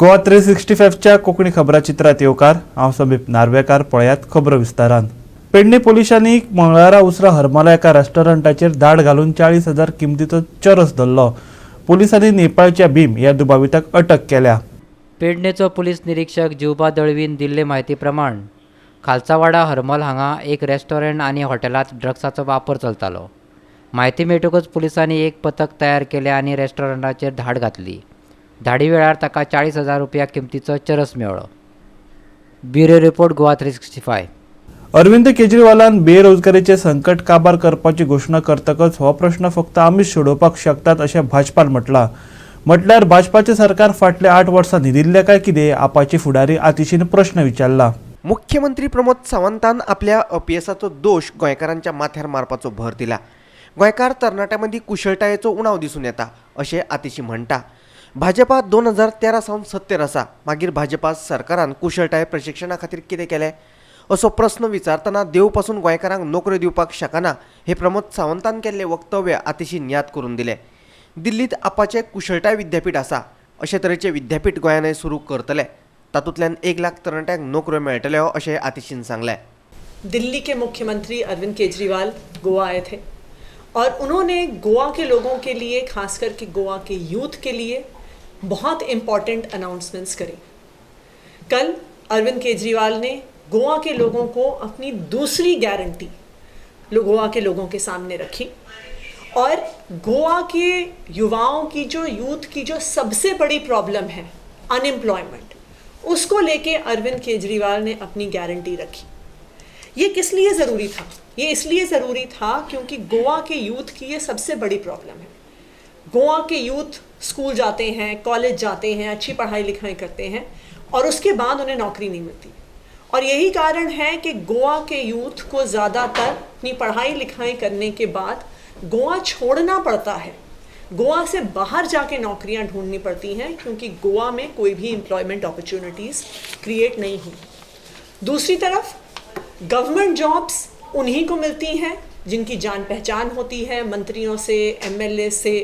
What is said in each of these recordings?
गोवा 365च्या कोंकणी खबराचित्रात येवकार. हांव समीप नार्वेकार. पळयात खबरो विस्तारान. पेडणे पोलिसांनी मंगळारा उसरां हरमला एका रेस्टॉरंटाचेर धाड घालून 40,000 किमतीचो चरस धरलो. पोलिसांनी नेपाळच्या भीम ह्या दुबाविताक अटक केल्या. पेडणेचो पुलीस निरीक्षक जिवबा दळवीन दिल्ले म्हायती प्रमाण खालचावाडा हरमल हांगा एक रेस्टॉरंट आनी हॉटेलांत ड्रग्साचो वापर चलतालो. म्हायती मेळटकूच पुलिसांनी एक पथक तयार केलें आनी रेस्टॉरंटाचेर धाड घातली. धाडी वेळार ताका 40,000 रुपया किमतीचो चरस मेळ्ळो. Bureau report, Goa 365. Arvind केजरीवालान बेरोजगारीचें संकट काबार करपाची घोशणा करतकच हो प्रश्न फक्त आमीच सोडोवपाक शकतात अशें भाजपान म्हटलां. म्हटल्यार भाजपाचें सरकार फाटल्या 8 वर्सां न्हिदिल्लें काय कितें, आपाची फुडारी आतिशीन प्रश्न विचारला. मुख्यमंत्री प्रमोद सावंतान आपल्या अपयसाचो दोश गोंयकारांच्या माथ्यार मारपाचो भर दिला. गोंयकार तरणाट्यां मदीं कुशळटायेचो उणाव दिसून येता अशें आतिशी म्हणटा. भाजपा 2013 सावन सत्तेर आसा, मागीर भाजपा सरकारान कुशळटाय प्रशिक्षणा खातीर कितें केलें असो प्रस्न विचारतना देव पासून गोंयकारांक नोकऱ्यो दिवपाक शकना हे प्रमोद सावंतान केल्लें वक्तव्य आतिशीन याद करून दिलें. दिल्लींत आपाचें कुशळटाय विद्यापीठ आसा, अशे तरेचें विद्यापीठ गोंयांतय सुरू करतले, तातूंतल्यान 1 लाख तरणाट्यांक नोकऱ्यो मेळटल्यो अशें आतिशीन सांगलें. दिल्ली के मुख्यमंत्री अरविंद केजरीवाल गोवा आए थे और उन्होंने गोवा के लोगों के लिए, खास करके गोवा के यूथ के लिए बहुत इम्पॉर्टेंट अनाउंसमेंट्स करी. कल अरविंद केजरीवाल ने गोवा के लोगों को अपनी दूसरी गारंटी गोवा के लोगों के सामने रखी और गोवा के युवाओं की जो यूथ की जो सबसे बड़ी प्रॉब्लम है अनएम्प्लॉयमेंट, उसको लेके अरविंद केजरीवाल ने अपनी गारंटी रखी. ये किस लिए ज़रूरी था? ये इसलिए ज़रूरी था क्योंकि गोवा के यूथ की ये सबसे बड़ी प्रॉब्लम है. गोवा के यूथ स्कूल जाते हैं, कॉलेज जाते हैं, अच्छी पढ़ाई लिखाई करते हैं और उसके बाद उन्हें नौकरी नहीं मिलती. और यही कारण है कि गोवा के यूथ को ज़्यादातर अपनी पढ़ाई लिखाई करने के बाद गोवा छोड़ना पड़ता है, गोवा से बाहर जाके नौकरियां ढूंढनी पड़ती हैं क्योंकि गोवा में कोई भी एम्प्लॉयमेंट अपॉर्चुनिटीज़ क्रिएट नहीं हुई. दूसरी तरफ गवर्नमेंट जॉब्स उन्हीं को मिलती हैं जिनकी जान पहचान होती है मंत्रियों से, एमएलए से,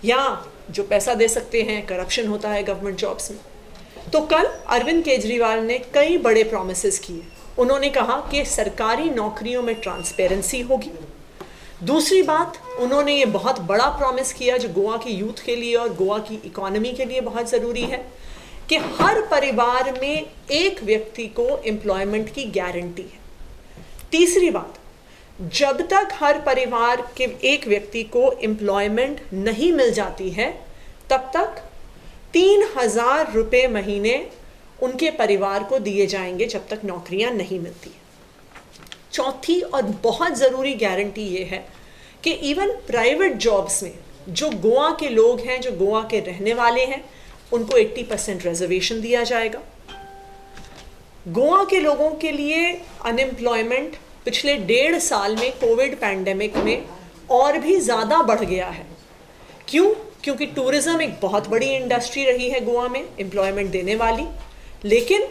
या जो पैसा दे सकते हैं. करप्शन होता है गवर्नमेंट जॉब्स में. तो कल अरविंद केजरीवाल ने कई बड़े प्रोमिसेस किए. उन्होंने कहा कि सरकारी नौकरियों में ट्रांसपेरेंसी होगी. दूसरी बात, उन्होंने ये बहुत बड़ा प्रॉमिस किया जो गोवा की यूथ के लिए और गोवा की इकोनॉमी के लिए बहुत ज़रूरी है कि हर परिवार में एक व्यक्ति को एम्प्लॉयमेंट की गारंटी है. तीसरी बात, जब तक हर परिवार के एक व्यक्ति को एम्प्लॉयमेंट नहीं मिल जाती है तब तक 3,000 रुपये महीने उनके परिवार को दिए जाएंगे जब तक नौकरियां नहीं मिलती. चौथी और बहुत ज़रूरी गारंटी ये है कि इवन प्राइवेट जॉब्स में जो गोवा के लोग हैं, जो गोवा के रहने वाले हैं, उनको 80% रिजर्वेशन दिया जाएगा. गोवा के लोगों के लिए अनएम्प्लॉयमेंट पिछले 1.5 साल में कोविड पैंडेमिक में और भी ज़्यादा बढ़ गया है. क्यों? क्योंकि टूरिज़्म एक बहुत बड़ी इंडस्ट्री रही है गोवा में एम्प्लॉयमेंट देने वाली, लेकिन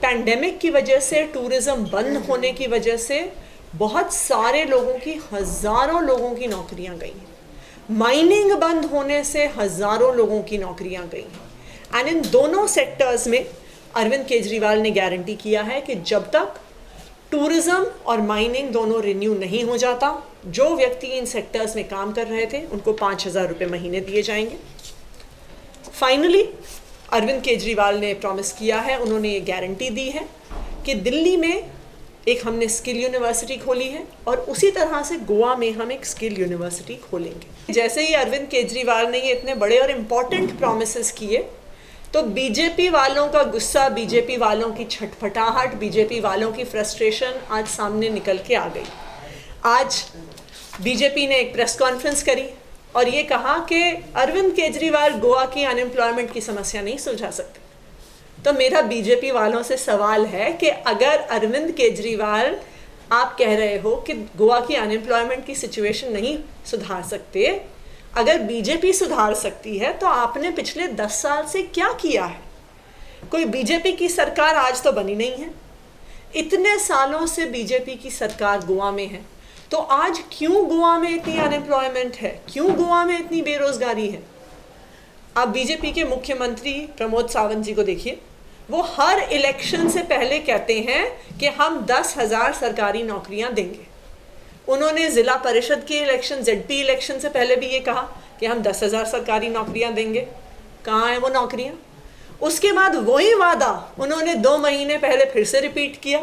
पैंडेमिक की वजह से, टूरिज़्म बंद होने की वजह से बहुत सारे लोगों की, हज़ारों लोगों की नौकरियां गई हैं. माइनिंग बंद होने से हज़ारों लोगों की नौकरियां गई हैं. एंड इन दोनों सेक्टर्स में अरविंद केजरीवाल ने गारंटी किया है कि जब तक टूरिज़्म और माइनिंग दोनों रिन्यू नहीं हो जाता, जो व्यक्ति इन सेक्टर्स में काम कर रहे थे उनको 5,000 रुपये महीने दिए जाएंगे. फाइनली अरविंद केजरीवाल ने प्रॉमिस किया है, उन्होंने ये गारंटी दी है कि दिल्ली में एक हमने स्किल यूनिवर्सिटी खोली है और उसी तरह से गोवा में हम एक स्किल यूनिवर्सिटी खोलेंगे. जैसे ही अरविंद केजरीवाल ने ये इतने बड़े और इम्पॉर्टेंट प्रॉमिसेस किए तो बीजेपी वालों का गुस्सा, बीजेपी वालों की छटपटाहट, बीजेपी वालों की फ्रस्ट्रेशन आज सामने निकल के आ गई. आज बीजेपी ने एक प्रेस कॉन्फ्रेंस करी और ये कहा कि अरविंद केजरीवाल गोवा की अनएम्प्लॉयमेंट की समस्या नहीं सुलझा सकते. तो मेरा बीजेपी वालों से सवाल है कि अगर अरविंद केजरीवाल आप कह रहे हो कि गोवा की अनएम्प्लॉयमेंट की सिचुएशन नहीं सुधार सकते, अगर बीजेपी सुधार सकती है तो आपने पिछले 10 साल से क्या किया है? कोई बीजेपी की सरकार आज तो बनी नहीं है. इतने सालों से बीजेपी की सरकार गोवा में है, तो आज क्यों गोवा में इतनी अनएम्प्लॉयमेंट है? क्यों गोवा में इतनी बेरोज़गारी है? आप बीजेपी के मुख्यमंत्री प्रमोद सावंत जी को देखिए, वो हर इलेक्शन से पहले कहते हैं कि हम 10,000 सरकारी नौकरियां देंगे। उन्होंने ज़िला परिषद के इलेक्शन, जेडपी इलेक्शन से पहले भी ये कहा कि हम 10,000 सरकारी नौकरियां देंगे। कहाँ हैं वो नौकरियां? उसके बाद वही वादा उन्होंने 2 महीने पहले फिर से रिपीट किया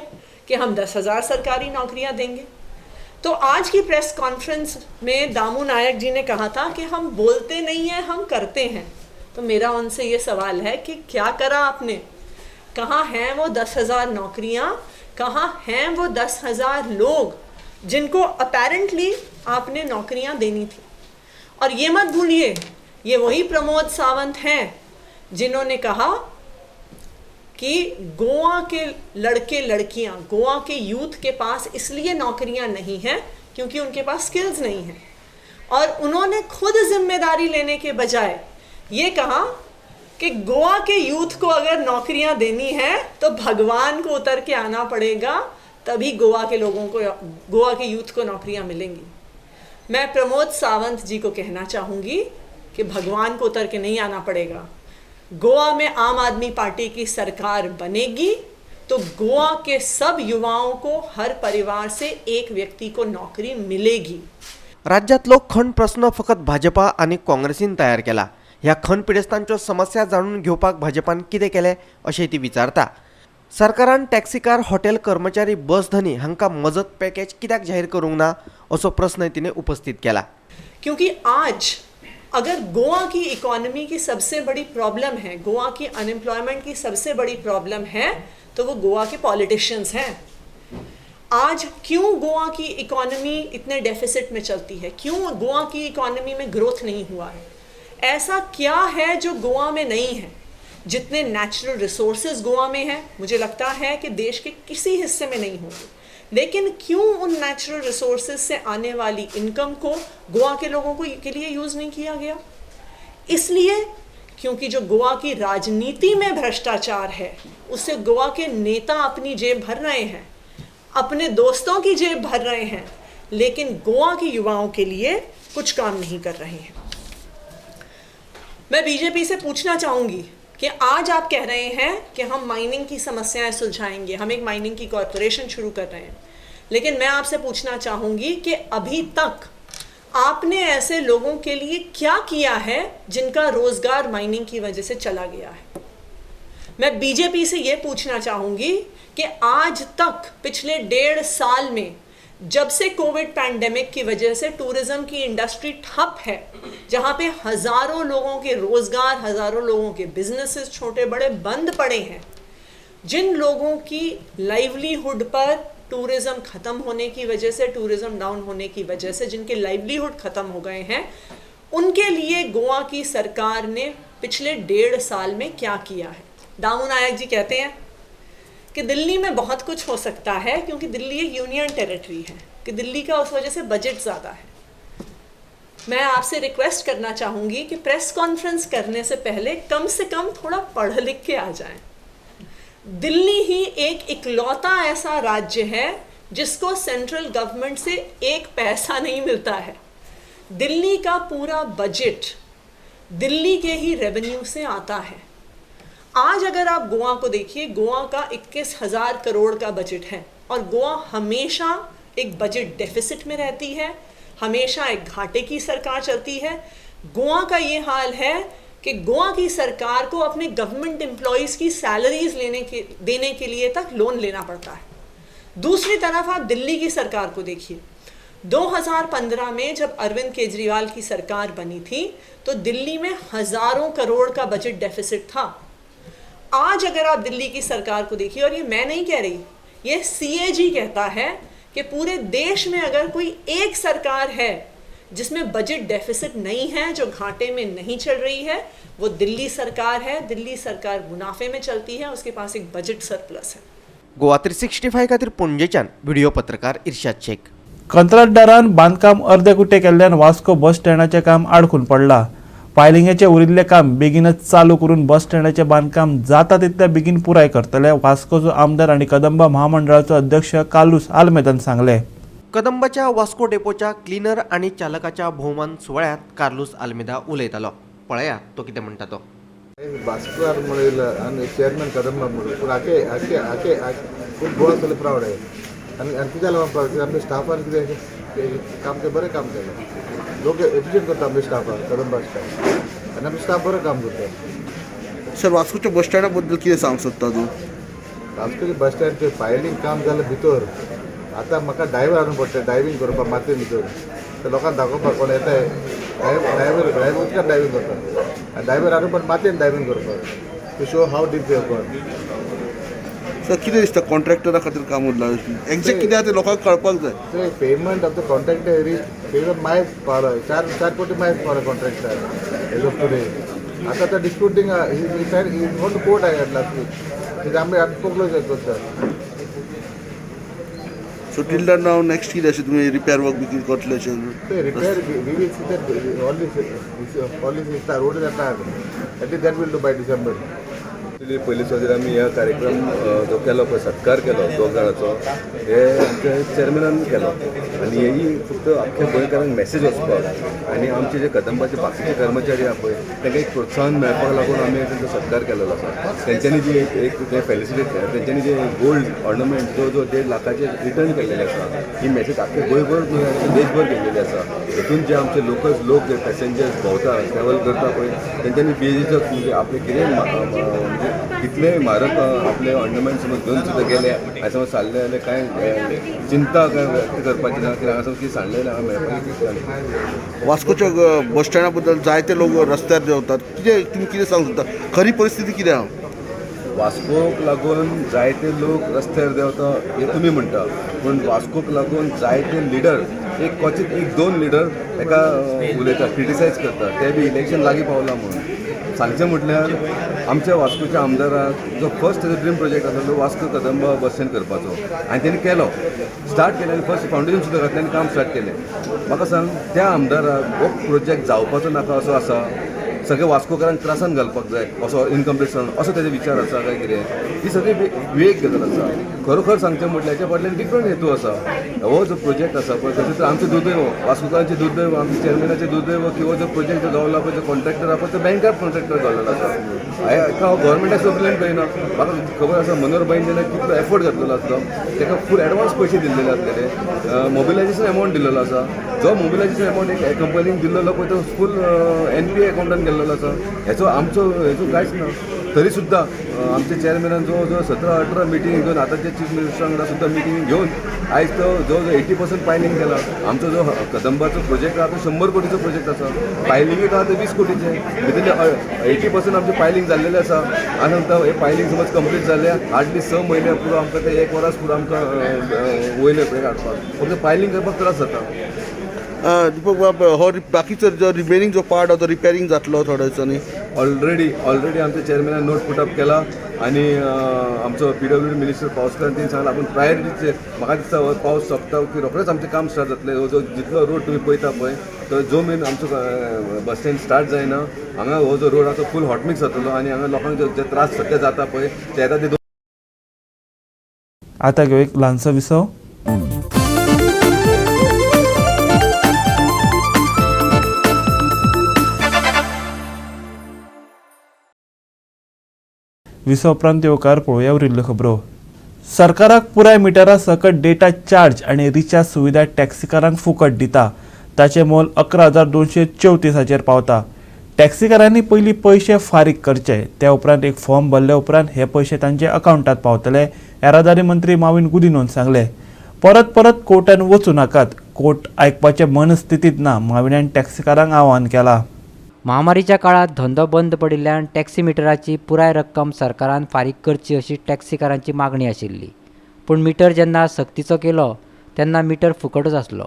कि हम 10,000 सरकारी नौकरियां देंगे। तो आज की प्रेस कॉन्फ्रेंस में दामू नायक जी ने कहा था कि हम बोलते नहीं हैं, हम करते हैं। तो मेरा उनसे ये सवाल है कि क्या करा आपने? कहाँ हैं वो 10,000 नौकरियां? कहाँ हैं वो 10,000 लोग जिनको अपेरेंटली आपने नौकरियां देनी थी? और ये मत भूलिए, ये वही प्रमोद सावंत हैं जिन्होंने कहा कि गोवा के लड़के लड़कियां, Goa K youth K pass इसलिए नौकरियां नहीं हैं क्योंकि उनके पास स्किल्स नहीं हैं। और उन्होंने खुद जिम्मेदारी लेने के बजाय ये कहा कि गोवा के यूथ को अगर नौकरियां देनी है तो भगवान को उतर के आना पड़ेगा, तभी गोवा के लोगों को, गोवा के यूथ को नौकरियां मिलेंगी। मैं प्रमोद सावंत जी को कहना चाहूँगी कि भगवान को उतर के नहीं आना पड़ेगा। गोवा में आम आदमी पार्टी की सरकार बनेगी तो गोवा के सब युवाओं को, हर परिवार से एक व्यक्ति को नौकरी मिलेगी। राज्यांतलो खण प्रस्न फकत भाजपा आनी काँग्रेसीन तयार केला। ह्या खण पिडेस्तांच्यो समस्या जाणून घेवपाक भाजपान कितें केलें अशें ती विचारता। सरकारान टॅक्सीकार, हॉटेल कर्मचारी, बस धनी हांकां मजत पॅकेज कित्याक जाहीर करूंक ना असो प्रस्न तिणें उपस्थित केला। क्योंकि आज अगर गोवा की इकोनॉमी की सबसे बड़ी प्रॉब्लम है, गोवा की अनएम्प्लॉयमेंट की सबसे बड़ी प्रॉब्लम है, तो वो गोवा के पॉलिटिशियंस हैं। आज क्यों गोवा की इकोनॉमी इतने डेफिसिट में चलती है? क्यों गोवा की इकोनॉमी में ग्रोथ नहीं हुआ है? ऐसा क्या है जो गोवा में नहीं है? जितने नेचुरल रिसोर्सेज गोवा में हैं, मुझे लगता है कि देश के किसी हिस्से में नहीं होंगे। लेकिन क्यों उन नेचुरल रिसोर्सेज से आने वाली इनकम को गोवा के लोगों को के लिए यूज़ नहीं किया गया? इसलिए क्योंकि जो गोवा की राजनीति में भ्रष्टाचार है, उससे गोवा के नेता अपनी जेब भर रहे हैं, अपने दोस्तों की जेब भर रहे हैं, लेकिन गोवा के युवाओं के लिए कुछ काम नहीं कर रहे हैं। मैं बीजेपी से पूछना चाहूँगी कि आज आप कह रहे हैं कि हम माइनिंग की समस्याएं सुलझाएंगे, हम एक माइनिंग की कॉरपोरेशन शुरू कर रहे हैं, लेकिन मैं आपसे पूछना चाहूँगी कि अभी तक आपने ऐसे लोगों के लिए क्या किया है जिनका रोज़गार माइनिंग की वजह से चला गया है? मैं बीजेपी से ये पूछना चाहूँगी कि आज तक पिछले 1.5 साल में जब से कोविड पैंडेमिक की वजह से टूरिज़्म की इंडस्ट्री ठप है, जहाँ पे हज़ारों लोगों के रोज़गार, हज़ारों लोगों के बिजनेसेस छोटे बड़े बंद पड़े हैं, जिन लोगों की लाइवलीहुड पर टूरिज़्म ख़त्म होने की वजह से, टूरिज़्म डाउन होने की वजह से जिनके लाइवलीहुड ख़त्म हो गए हैं, उनके लिए गोवा की सरकार ने पिछले 1.5 साल में क्या किया है? दामू नायक जी कहते हैं कि दिल्ली में बहुत कुछ हो सकता है क्योंकि दिल्ली एक यूनियन टेरिटरी है, कि दिल्ली का उस वजह से बजट ज़्यादा है। मैं आपसे रिक्वेस्ट करना चाहूँगी कि प्रेस कॉन्फ्रेंस करने से पहले कम से कम थोड़ा पढ़ लिख के आ जाएं। दिल्ली ही एक इकलौता ऐसा राज्य है जिसको सेंट्रल गवर्नमेंट से एक पैसा नहीं मिलता है। दिल्ली का पूरा बजट दिल्ली के ही रेवेन्यू से आता है। आज अगर आप गोवा को देखिए, गोवा का 21,000 करोड़ का बजट है और गोवा हमेशा एक बजट डेफिसिट में रहती है, हमेशा एक घाटे की सरकार चलती है। गोवा का ये हाल है कि गोवा की सरकार को अपने गवर्नमेंट एम्प्लॉयज़ की सैलरीज देने के लिए तक लोन लेना पड़ता है। दूसरी तरफ आप दिल्ली की सरकार को देखिए, 2015 में जब अरविंद केजरीवाल की सरकार बनी थी तो दिल्ली में हज़ारों करोड़ का बजट डेफिसिट था। आज अगर आप दिल्ली की सरकार को देखिए, और ये मैं नहीं कह रही, ये CAG कहता है कि पूरे देश में अगर कोई एक सरकार है जिसमें बजट डेफिसिट नहीं है, जो घाटे में नहीं चल रही है, वो दिल्ली सरकार है। दिल्ली सरकार मुनाफे में चलती है, उसके पास एक बजट सरप्लस है। गोवा 365 खातीर पणजेच्यान व्हिडिओ पत्रकार इर्शाद शेख। कंत्राटदारान बांदकाम अर्दे कुटे केल्ल्यान वास्को बस स्टँडाचें काम आडकून पडलां। पायलिंगेचें उरिल्लें काम बेगीनच चालू करून बस स्टँडाचें बांदकाम जाता तितल्या बेगीन पुराय करतले, वास्कोचो आमदार आनी कदंबा महामंडळाचो अध्यक्ष कार्लुस आल्मेदान सांगलें। कदंबाच्या वास्को डेपोच्या क्लिनर आनी चालकाच्या भोवमान सुवाळ्यांत कार्लुस आल्मेदा उलयतालो। पळयात तो कितें म्हणटा तो. भास्कर म्हणून आनी चेअरमॅन कदंबा म्हणून पूण हाके हाके हाके खूब गोवा सगळें प्रावड आहे. आनी आनी कित्याक लागून प्रावड? कित्याक आमच्या स्टाफान कितें काम तें बरें काम केलें. लोक एप्रिशिएट करता आमच्या स्टाफाक, कदंबा स्टाफ, आनी आमचो स्टाफ बरो काम करता. सर, वास्कोच्या बस स्टँडा बद्दल कितें सांगूंक सोदता तूं? वास्कोचे बस स्टँड फायलींग काम जालें भितर. आतां म्हाका ड्रायव्हर हाडून पडटा ड्रायव्हींग करपाक मातये भितर. ते लोकांक दाखोवपाक कोण येता ड्रायव्हर, ड्रायव्हर उदकान ड्रायव्हींग करता आनी ड्रायव्हर हाडून पण मातयेन ड्रायव्हींग करपाक to show how deep you gone. Sir, कितें दिसता कॉन्ट्रॅक्टरा खातीर काम उरलां एक्झॅक्ट कितें आहा तें लोकांक कळपाक जाय. ते payment of the contractor reach payment मायज पावला, 4 कोटी मायज पावला कॉन्ट्रॅक्टर एज ऑफ टुडे. आतां तो disputing gone to court I last week. कित्याक आमी आतां फोकलोज करता. So till the now next कितें अशें तुमी रिपेर वर्क बी कितें करतले अशें? ते repair we will see that all this road जाता at least that will do by December. Actually पयली सुवातेर आमी ह्या कार्यक्रम जो केलो पळय, सत्कार केलो दोग जाणांचो, हे आमच्या चेअरमॅनान केलो. आनी हेही फक्त आख्ख्या गोंयकारांक मॅसेज वचपाक आनी आमचे जे कदंबाचे बाकीचे कर्मचारी आहा पळय तांकां एक प्रोत्साहन मेळपाक लागून आमी तांचो सत्कार केलेलो आसा. तेंच्यांनी जी एक ते फेलिसिटेट, तेंच्यांनी जे गोल्ड ऑर्नमेंट जो जो 1.5 लाखाचे रिटर्न केल्लेले आसा, ही मॅसेज आख्खे गोंयभर न्हय देशभर गेल्लेली आसा. हितून जे आमचे लोकल लोक जे पॅसेंजर्स भोंवता ट्रॅवल करता पळय तेंच्यांनी बेजिजक म्हणजे आपले कितें म्हणजे कितलेय म्हारग आपले ऑर्नमेंट समज घेवन सुद्दां गेले आनी समज सांडले जाल्यार कांय चिंता काय व्यक्त करपाची ना, कित्याक हांगा समज कितें सांडलें जाल्यार हांगा मेळपाची. वास्कोच्या बस स्टँडा बद्दल जायते लोक रस्त्यार देंवतात, कितें तुमी कितें सांगूंक सोदता, खरी परिस्थिती कितें आहा? वास्कोक लागून जायते लोक रस्त्यार देंवता हे तुमी म्हणटा, पूण वास्कोक लागून जायते लिडर एक क्वचीत 1-2 लिडर ताका उलयता, क्रिटिसायज करता, ते बी इलेक्शन लागीं पावलां म्हणून. सांगचें म्हटल्यार आमच्या वास्कोच्या आमदाराक जो फर्स्ट ताजो ड्रीम प्रोजेक्ट आसलो तो वास्को कदंबा बस स्टँड करपाचो आनी तेणी केलो, स्टार्ट केलें आनी फर्स्ट फावंडेशन सुद्दां घातलें आनी काम स्टार्ट केलें. म्हाका सांग त्या आमदाराक हो प्रोजेक्ट जावपाचो नाका असो आसा, सगळे वास्कोकारांक त्रासान घालपाक जाय असो इनकम्प्लीट असो तेजो विचार आसा काय कितें, ही सगळी विवेक गजाल आसा. खरोखर सांगचें म्हटल्यार हेच्या फाटल्यान डिफरंट हेतू आसा. हो जो प्रोजेक्ट आसा पळय तशें तर आमचें दुर्दैव, वास्कोकारांचें दुर्दैव, आमच्या चेअरमॅनाचें दुर्दैव की हो जो प्रोजेक्ट जो गावला पळय, जो कॉन्ट्रॅक्टर आहा पळय तो बँकरप्ट कॉन्ट्रॅक्टर गावलेलो आसा. हांवें हांव गव्हर्मेंटाक सुद्दां ब्लेम करिना, म्हाका खबर आसा मनोहर भाईन जेन्ना कितलो एफर्ट घातलेलो आसलो, ताका फूल एडवान्स पयशे दिल्लेले आसलेले, मोबिलायजेशन अमावंट दिल्लेलो आसा. जो मोबिलायजेशन अमावंट एक कंपनीन दिल्लेलो पळय तो फूल एनपीए अकावंटान गेल्लेलो आसा. हेचो आमचो हेचो कांयच ना. तरी सुद्दां आमच्या चेअरमॅनान जो जो 17-18 मिटींग घेवन आतांच्या चीफ मिनिस्टरा वांगडा सुद्दां मिटींग घेवन आयज तो जो जो 80% पायलींग केला. आमचो जो कदंबाचो प्रोजेक्ट आहा तो 100 कोटीचो प्रोजेक्ट आसा, पायलिंगूय आहा ते 20 कोटीचे, भितरले 80% आमचें पायलींग जाल्लेलें आसा. आनी सांगता हे पायलींग समज कंप्लीट जालें हार्डली 6 म्हयने पुरो आमकां ते 1 वरास पुरो आमकां वयलें ब्रेक हाडपाक, फक्त पायलींग करपाक त्रास जाता. दीपक बाब, हो बाकीचो जो रिमेनींग जो पार्ट आहा तो रिपेरींग जातलो थोड्या दिसांनी? ऑलरेडी आमच्या चेअरमॅनान नोट पुटअप केला आनी आमचो पीडब्ल्यूडी मिनिस्टर पावसकारान तेणी सांगलां आपूण प्रायोरिटीचेर. म्हाका दिसता हो पावस सोंपता की रोखडेच आमचें काम स्टार्ट जातलें. हो जो जितलो रोड तुमी पळयता पळय तो जो मेन आमचो बस स्टँड स्टार्ट जायना हांगा हो जो रोड आहा तो फूल हॉटमिक्स जातलो आनी हांगा लोकांक जे त्रास सद्या जाता पळय ते आतां ते आतां घेवया एक ल्हानसो विसव. विसव उपरांत येवकार पळोवया उरिल्ल्यो खबरो. सरकाराक पुराय मिटरा सकट डेटा चार्ज आनी रिचार्ज सुविधा टॅक्सीकारांक फुकट दिता. ताचें मोल 11,234 पावता. टॅक्सीकारांनी पयलीं पयशे फारीक करचे, त्या उपरांत एक फॉर्म भरले उपरांत हे पयशे तांचे अकावंटात पावतले, येरादारी मंत्री माविन गुदिनोन सांगलें. परत परत कोर्टान वचूं नाकात, कोर्ट आयकपाचे मनस्थितींत ना, माविनान टॅक्सीकारांक आवाहन केलां. महामारीच्या काळात धंदो बंद पडिल्ल्यान टॅक्सी मिटराची पुराय रक्कम सरकारान फारीक करची अशी टॅक्सीकारांची मागणी आशिल्ली. पूण मिटर जेन्ना सक्तीचो केलो तेन्ना मिटर फुकटच आसलो.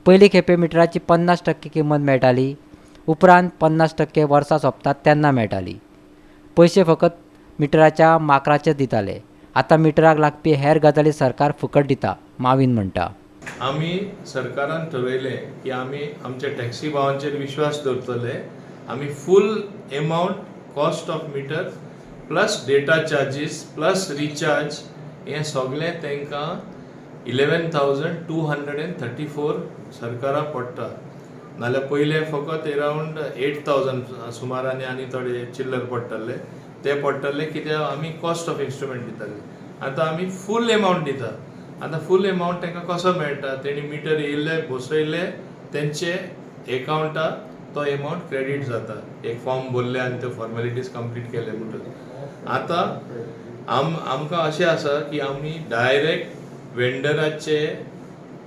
पयली खेपे मिटराची 50% किंमत मेळटाली, उपरांत 50% वर्सां सोंपतात तेन्ना मेळटाली. पयशे फकत मिटराच्या माकराचे दिताले. आतां मिटराक लागपी हेर गजाली सरकार फुकट दिता, माविन म्हणटा. आमी सरकारान ठरयलें की आमी आमच्या टॅक्सी भावांचेर विश्वास दवरतले. आमी full amount cost of meter plus data charges plus recharge हें सगळें तांकां 11,234 सरकाराक पडटा. नाल्यार पयले फकत एरावंड 8,000 सुमार आनी थोडे चिल्लर पडटले, ते पडटले कित्याक आमी कॉस्ट ऑफ इन्स्ट्रुमेंट दिताले. आतां आमी फूल एमावंट दिता. आतां फूल एमावंट तांकां कसो मेळटा? तेणी मिटर येयल्ले बसयले तेंचे एकावंटार तो एमावंट क्रेडीट जाता. एक फॉर्म भरले आनी त्यो फॉर्मेलिटीज कंप्लीट केले म्हणटकच आतां आमकां अशें आसा की आमी डायरेक्ट वेंडराचे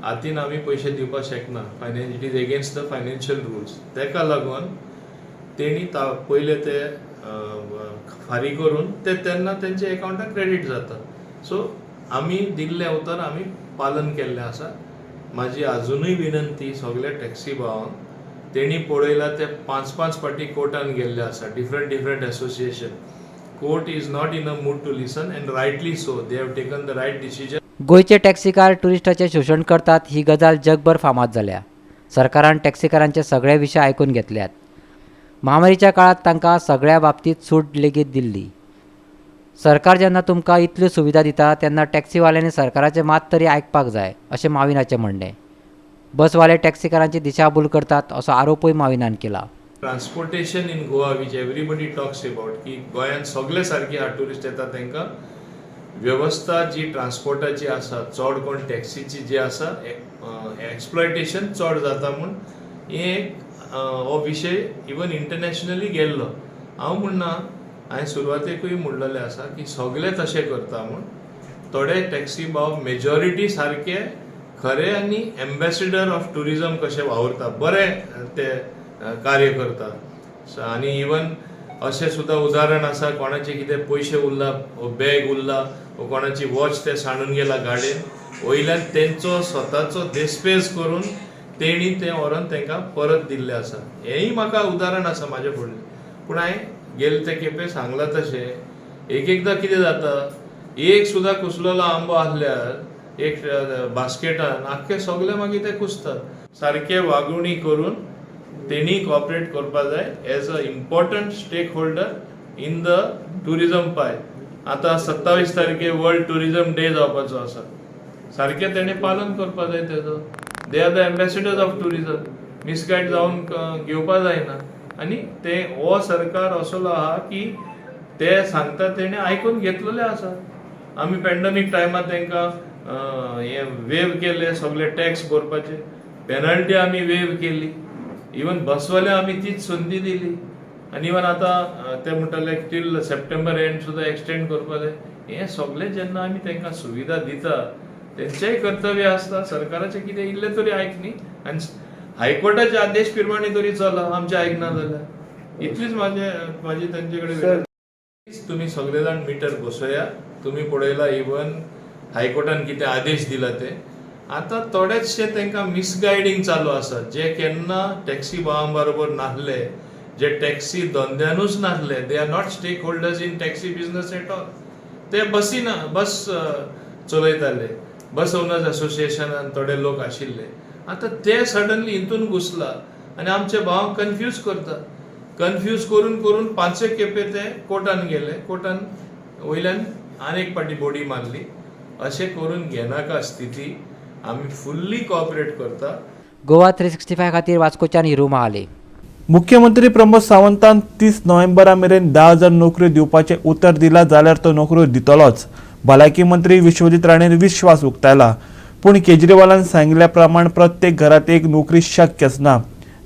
हातीन आमी पयशे दिवपाक शकना. It is against the financial rules. ताका लागून तेणी पयले ते फारीक करून ते तेन्ना तेंच्या एकावंटाक क्रेडीट जाता. सो आमी दिल्लें उतर आमी पालन केल्लें आसा. म्हाजी आजुनूय विनंती सगल्या टॅक्सी भावांक, तेणी पळयलां ते 5-5 फावटी कोर्टान गेल्ले आसा, different different association. Court is not in a mood to listen and rightly so. They have taken the right decision. गोंयचे टॅक्सीकार ट्युरिस्टाचें शोशण करतात ही गजाल जगभर फामाद जाल्या. सरकारान टॅक्सीकारांचे सगळे विशय आयकून घेतल्यात. महामारीच्या काळात तांकां सगळ्या बाबतींत सूट लेगीत दिल्ली. सरकार जेन्ना तुमकां इतल्यो सुविधा दिता तेन्ना टॅक्सीवाल्यांनी सरकाराचें मात तरी आयकपाक जाय अशें माविनाचें म्हणणें. बसवाले टॅक्सीकारांची दिशाभूल करतात असो आरोपूय माविनान केला. Transportation in Goa which everybody talks about की गोंयांत सगळे सारके हा ट्युरिस्ट येता तांकां वेवस्था जी ट्रान्सपोर्टाची आसा, चड कोण टॅक्सीची जी आसा, एक्सप्लॉयटेशन चड जाता म्हूण हें एक हो विशय इवन इंटरनॅशनली गेल्लो. हांव म्हणना, हांवें सुरवातेकूय म्हणलेलें आसा की सगळे तशें करता म्हूण. थोडे टॅक्सी भाव मेजॉरिटी सारके खरे आनी एम्बेसिडर ऑफ ट्युरिजम कशे वावुरता, बरें ते कार्य करता. आनी इवन अशें सुद्दां उदाहरण आसा, कोणाचे कितें पयशे उरला, बॅग उरला, कोणाची वॉच ते सांडून गेला गाडयेन, वयल्यान तेंचो स्वताचो देस्पेस करून तेणी तें व्हरोन तांकां परत दिल्लें आसा. हेंय म्हाका उदाहरण आसा म्हाजे फुडलें. पूण हांवें गेले ते खेपे सांगलां तशें एक एकदां कितें जाता, एक सुद्दां कुसलेलो आंबो आसल्यार एक बास्केटान आख्खे सगळे मागीर ते कुसतात. सारके वागवणी करून तेणी कॉपरेट करपा जाय as a important stakeholder in the tourism pie. आतां 27 तारखे वर्ल्ड ट्युरिजम डे जावपाचो आसा, सारकें तेणें पालन करपा जाय तेजो. They are the ambassadors of tourism. Misguide जावन घेवपा जायना. आनी ते हो सरकार असलो आहा की ते सांगता तेणें आयकून घेतलेलें आसा. आमी पॅन्डमीक टायमार तांकां हें वेव केले, सगळे टॅक्स भरपाचे पेनल्टी आमी वेव केली. इवन बसवाले आमी तीच संदी दिली. आनी इवन आतां ते म्हणटाले टील सप्टेंबर एंड सुद्दां एक्सटेंड करपा जाय. हें सगळें जेन्ना आमी तांकां सुविधा दिता तेंचेय कर्तव्य आसता सरकाराचें कितें इल्लें तरी आयक न्ही, आनी हायकोर्टाचे आदेश प्रमाणे तरी चला, आमचें आयकना जाल्यार. इतलीच म्हाजी तेंचे कडेन. तुमी सगळे जाण मिटर बसया. तुमी पळयला इवन हायकोर्टान कितें आदेश दिला ते. आतां थोडेचशे तांकां मिसगायडींग चालू आसा, जे केन्ना टॅक्सी भावां बरोबर नासले, जे टॅक्सी धंद्यानूच नासले, they are not stakeholders in taxi business at all. ते बसीना बस चलयताले, बस ओनर्स असोसिएशनान थोडे लोक आशिल्ले. आतां ते सडनली हितून घुसला आनी आमचे भावांक कन्फ्यूज करता. कन्फ्यूज करून करून 5 खेपे ते कोर्टान गेले, कोर्टान वयल्यान आनी एक फावटी बोडी मारली. अशें करून घेनाका स्थिती. आमी फुल्ली कॉपरेट करता. गोवा 365 खातीर वास्कोच्यान हिरू महाले. मुख्यमंत्री प्रमोद सावंतान 30 नोव्हेंबरा मेरेन 10,000 नोकऱ्यो दिवपाचें उतर दिलां जाल्यार तो नोकऱ्यो दितलोच. भलायकी मंत्री विश्वजीत राणेन विश्वास उक्तायला. पूण केजरीवालान सांगिल्ल्या प्रमाण प्रत्येक घरात एक नोकरी शक्यच ना.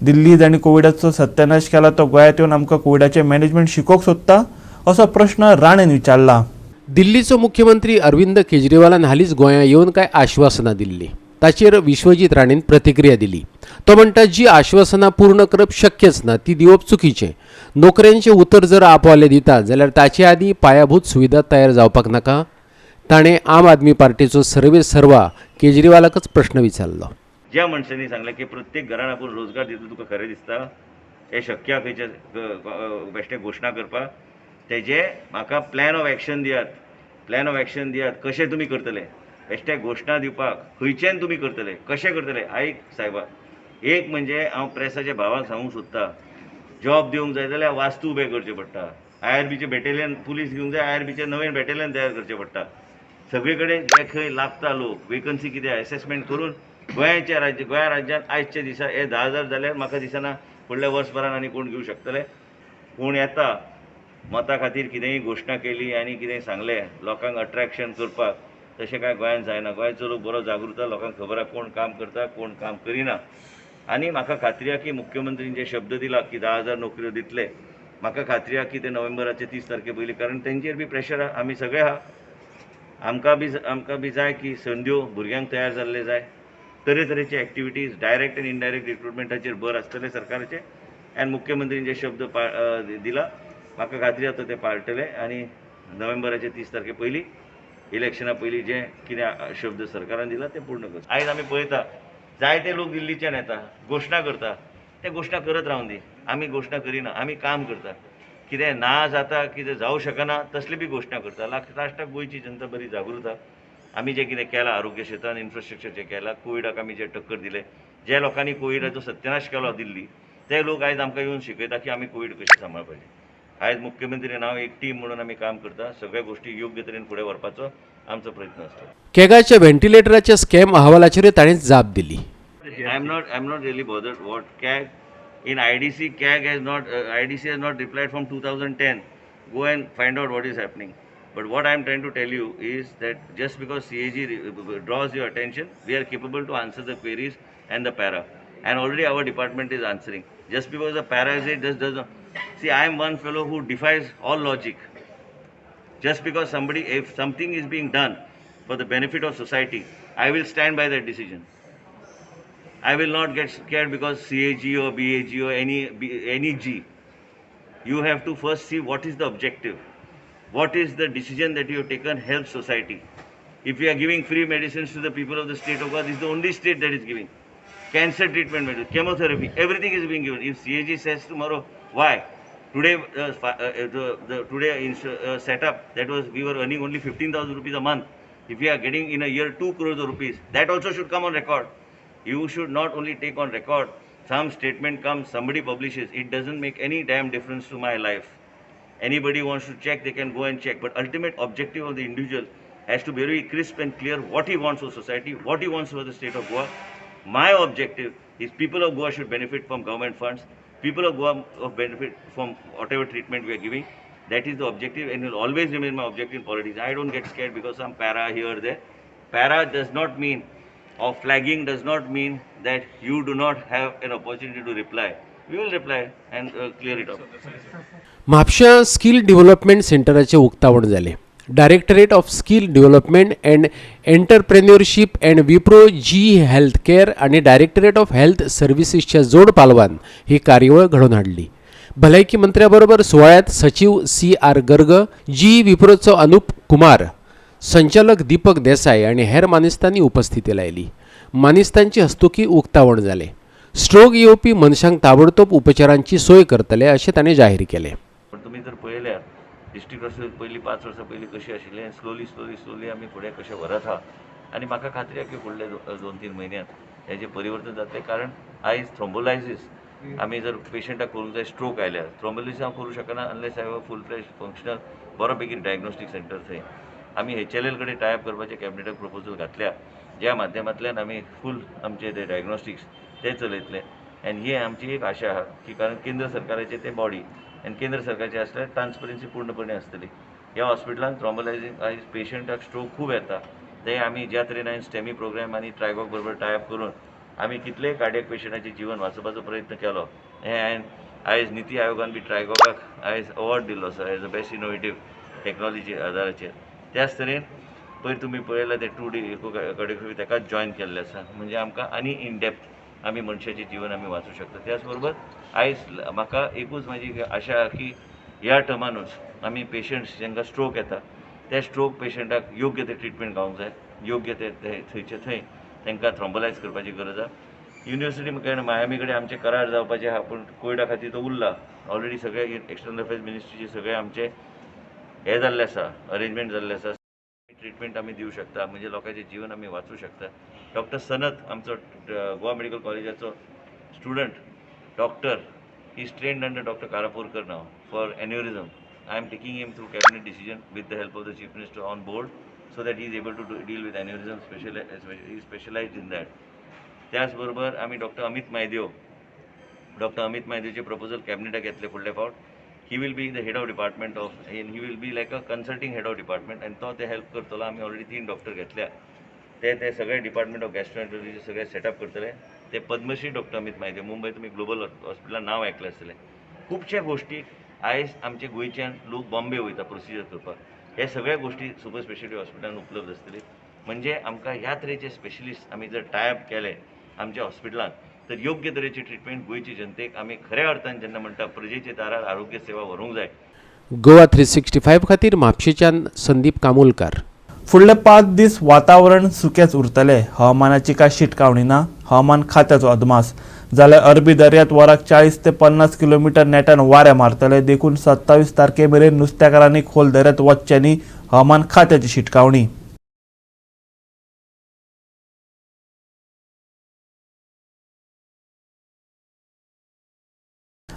दिल्ली जांणी कोविडाचो सत्यानाश केला तो गोंयांत येवन आमकां कोविडाचें मॅनेजमेंट शिकोवंक सोदता असो प्रश्न राणेन विचारला. दिल्लीचो मुख्यमंत्री अरविंद केजरीवालान हालींच गोंयांत येवन कांय आश्वासनां दिल्लीं, ताचेर विश्वजीत राणेन प्रतिक्रिया दिली. तो म्हणटा जी आश्वासनां पूर्ण करप शक्यच ना ती दिवप चुकीचें. नोकऱ्यांचें उतर जर आपवाले दिता जाल्यार ताचे आदीं पायाभूत सुविधा तयार जावपाक नाका? ताणें आम आदमी पार्टीचो सर्वे सर्वा केजरीवालाकच प्रश्न विचारलो. ज्या मनशांनी सांगलें की प्रत्येक घरान आपूण रोजगार दितलो, तुका खरें दिसता हें शक्य खंयचे बेश्टे घोशणा करपाक? तेजे म्हाका प्लॅन ऑफ एक्शन दियात, प्लॅन ऑफ एक्शन दियात, कशें तुमी करतले? बेश्टे घोशणा दिवपाक खंयच्यान तुमी करतले, कशें करतले? आयक सायबा, एक म्हणजे हांव प्रेसाच्या भावाक सांगूंक सोदता, जॉब दिवंक जाय जाल्यार वास्तू उबे करचे पडटा, IRBचे बॅटेलियन पुलीस घेवंक जाय, IRBचे नवें बॅटेलियन तयार करचें पडटा. सगळे कडेन जे खंय लागता लोक वेकन्सी कितें एसेसमेंट करून गोंयाच्या राज्य गोंया राज्यांत आयच्या दिसा हे 10,000 जाल्यार म्हाका दिसना फुडल्या वर्सभरान आनी कोण घेवंक शकतले. कोण येता मता खातीर कितेंय घोशणा केली आनी कितेंय सांगलें लोकांक अट्रेक्शन करपाक, तशें कांय गोंयांत जायना. गोंयचो लोक बरो जागृत, लोकांक खबर आसा कोण काम करता कोण काम करिना. आनी म्हाका खात्री आसा की मुख्यमंत्रीन जे शब्द दिला की 10,000 नोकऱ्यो दितले, म्हाका खात्री आसा की ते नोव्हेंबराचे 30 तारखे पयलीं, कारण तेंचेर बी प्रेशर आसा, आमी सगळे आसा, आमकां बी जाय की संद्यो भुरग्यांक तयार जाल्ले जाय. तरेतरेचे एक्टिविटीज डायरेक्ट आनी इनडायरेक्ट रिक्रुटमेंटाचेर भर आसतले सरकाराचे. आनी मुख्यमंत्रीन जे शब्द दिला म्हाका खात्री आसा ते पाळटले आनी नोव्हेंबराचे 30 तारखे पयलीं इलेक्शना पयलीं जे कितें शब्द सरकारान दिला ते पूर्ण करता. आयज आमी पळयता जायते लोक दिल्लीच्यान येता, घोशणा करता, ते घोशणा करत रावून दी, आमी घोशणा करिना, आमी काम करता. कितें ना जाता कितें जावं शकना तसली बी घोशणा करता. लास्टाक गोंयची जनता बरी जागृत आसा. आमी जें कितें केलां आरोग्य क्षेत्रान, इन्फ्रास्ट्रक्चर जें केलां, कोविडाक आमी जे टक्कर दिले, जे लोकांनी कोविडाचो सत्यानाश केलो दिल्ली, ते लोक आयज आमकां येवन शिकयता की आमी कोवीड कशें सांबाळपाचें. आयज मुख्यमंत्री नांव एक टीम म्हणून आमी काम करता, सगळ्या गोष्टी योग्य तरेन फुडें व्हरपाचो आमचो प्रयत्न आसता. केगाच्या व्हेंटिलेटराच्या स्कॅम अहवालाचेर ताणें जाप दिली. I am not really bothered what CAG in IDC. CAG has not IDC has not replied from 2010. Go and find out what is happening. But what I am trying to tell you is that just because CAG draws your attention, we are capable to answer the queries and the para. And already our department is answering. Just because the para is it, just does not. See, I am one fellow who defies all logic. Just because somebody, if something is being done for the benefit of society, I will stand by that decision. I will not get scared because CAG or BAG or any G. You have to first see what is the objective. What is the decision that you have taken helps society. If you are giving free medicines to the people of the state of Goa, this is the only state that is giving. Cancer treatment, medicine, chemotherapy, everything is being given. If CAG says tomorrow, why? Today, today in setup, that was, we were earning only 15,000 rupees a month. If we are getting in a year 2 crores of rupees, that also should come on record. You should not only take on record, some statement comes, somebody publishes, it doesn't make any damn difference to my life. Anybody wants to check, they can go and check. But ultimate objective of the individual has to be very crisp and clear what he wants for society, what he wants for the state of Goa. My objective is people of Goa should benefit from government funds, people of Goa benefit from whatever treatment we are giving. That is the objective and will always remain my objective in politics. I don't get scared because some para here or there. Para does not mean, or flagging does not mean that you do not have an opportunity to reply. We will reply and clear it up. Mapusa skill development सेंटराचें उक्तावण जालें. Directorate of skill development and entrepreneurship and Wipro G health care आनी directorate of health सर्विसीसच्या जोड पालवान ही कार्यावळ घडोवन हाडली. भलायकी मंत्र्या बरोबर सुवाळ्यांत सचीव CR Garg, जी विप्रोचो अनुप कुमार, संचालक दीपक देसाय आनी हेर मानेस्तांनी उपस्थिती लायली. मानेस्तांचे हस्तुकी उक्तावण जालें. स्ट्रोक येवपी मनशांक ताबडतोब उपचारांची सोय करतले अशें ताणें जाहीर केलें. पण तुमी जर पळयल्यार डिस्ट्रिक्ट हॉस्पिटल पयलीं 5 वर्सां पयलीं कशी आशिल्लें, स्लोली स्लोली स्लोली आमी फुडें कशें व्हरत आहा. आनी म्हाका खात्री आहा की फुडले 2-3 म्हयन्यांत हेजें परिवर्तन जातलें. कारण आयज थ्रोम्बोलायसीस आमी जर पेशंटाक करूंक जाय, स्ट्रोक आयल्यार थ्रोम्बोलायसीस हांव करूं शकना unless I have a full fledge functional बरो बेगीन डायग्नोस्टीक सेंटर. थंय आमी HLL कडेन टायप करपाचें कॅबिनेटाक प्रपोजल घातल्या, ज्या माध्यमांतल्यान आमी फूल आमचे ते डायग्नोस्टिक्स ते चलयतले. आनी ही आमची एक आशा आहा की कारण केंद्र सरकाराचे ते बॉडी आनी केंद्र सरकारचे आसल्यार ट्रान्सपरन्सी पूर्णपणे आसतली. ह्या हॉस्पिटलान थ्रोम्बोलायसीस आयज पेशंटाक स्ट्रोक खूब येता, ते आमी ज्या तरेन हांवें स्टेमी प्रोग्राम आनी ट्रायगॉक बरोबर टायप करून आमी कितलेय कार्डियक पेशंटाचें जीवन वाचोवपाचो प्रयत्न केलो. हें हांवें आयज निती आयोगान बी ट्रायगॉकाक आयज अवॉर्ड दिल्लो आसा as a best innovative technology आदाराचेर. त्याच तरेन पयर तुमी पळयलां ते 2D echocardiography ताकाच जॉयन केल्लें आसा, म्हणजे आमकां आनी इन डेप्थ आमी मनशाचें जीवन आमी वाचूं शकता. त्याच बरोबर आयज म्हाका एकूच म्हाजी आशा आहा की ह्या टर्मानूच आमी पेशंट्स जांकां स्ट्रोक येता त्या स्ट्रोक पेशंटाक योग्य ते ट्रिटमेंट गावूंक जाय, योग्य ते थंयचे थंय तांकां थ्रोम्बोलायज करपाची गरज आहा. युनिवर्सिटी कारण मायामी कडेन आमचे करार जावपाचे आहा, पूण कोविडा खातीर तो उरला. ऑलरेडी सगळे एक्सटर्नल अफेर्स मिनिस्ट्रीचे सगळे आमचे हे जाल्ले आसा, अरेंजमेंट जाल्ले आसा. ट्रिटमेंट आमी दिवं शकता, म्हणजे लोकांचें जीवन आमी वाचूं शकता. डॉक्टर सनत आमचो गोवा मेडिकल कॉलेजाचो student doctor, is trained under doctor Karapurkar now for aneurysm. I am taking him through cabinet decision with the help of the chief minister on board. so that he is able to deal with aneurysm special, he specialized in that. त्याच बरोबर आमी doctor Amit Maidev, doctor Amit मायदेवचे proposal कॅबिनेटाक येतले फुडले फावट. He will be the head of department of, and he will be like a consulting head of department आनी तो ते हेल्प करतलो. आमी ऑलरेडी 3 डॉक्टर घेतल्या, ते ते सगळे डिपार्टमेंट ऑफ गॅस्ट्रोएंट्रोलॉजी सगळे सेटअप करतले. ते पद्मश्री डॉक्टर अमित मायदेव, मुंबय तुमी ग्लोबल हॉस्पिटलान नांव आयकलें आसतलें. खुबशे गोश्टी आयज आमचे गोंयच्यान लोक बॉम्बे वयता प्रोसिजर करपाक, हे सगळ्या गोश्टी सुपर स्पेशलिटी हॉस्पिटलान उपलब्ध आसतली. म्हणजे आमकां ह्या तरेचे स्पेशलिस्ट आमी जर टायप केले आमच्या हॉस्पिटलान तर योग्य तरेची ट्रिटमेंट गोंयची जनतेक आमी खऱ्या अर्थान जेन्ना म्हणटा प्रजेचे दारार आरोग्य सेवा व्हरूंक जाय. गोवा 365 खातीर म्हापशेच्यान संदीप कामुलकार. फुडले 5 दीस वातावरण सुकेंच उरतलें. हवामानाची कांय शिटकावणी ना. हवामान खात्याचो अदमास. जाल्यार अरबी दर्यांत वराक 40 ते 50 किलोमिटर नेटान वारें मारतले, देखून 27 तारखे मेरेन नुस्तेकारांनी खोल दर्यांत वचचें न्ही, हवामान खात्याची शिटकावणी.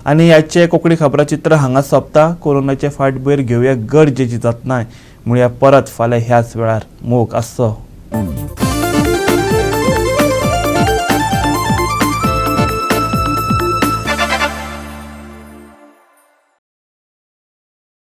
आनी ह्याचें कोंकणी खबराचित्र हांगा सोंपता. कोरोनाचे फाटभुंयेर घेवया गरजेची जतनाय. म्हणया परत फाल्यां ह्याच वेळार. मोग आसचो.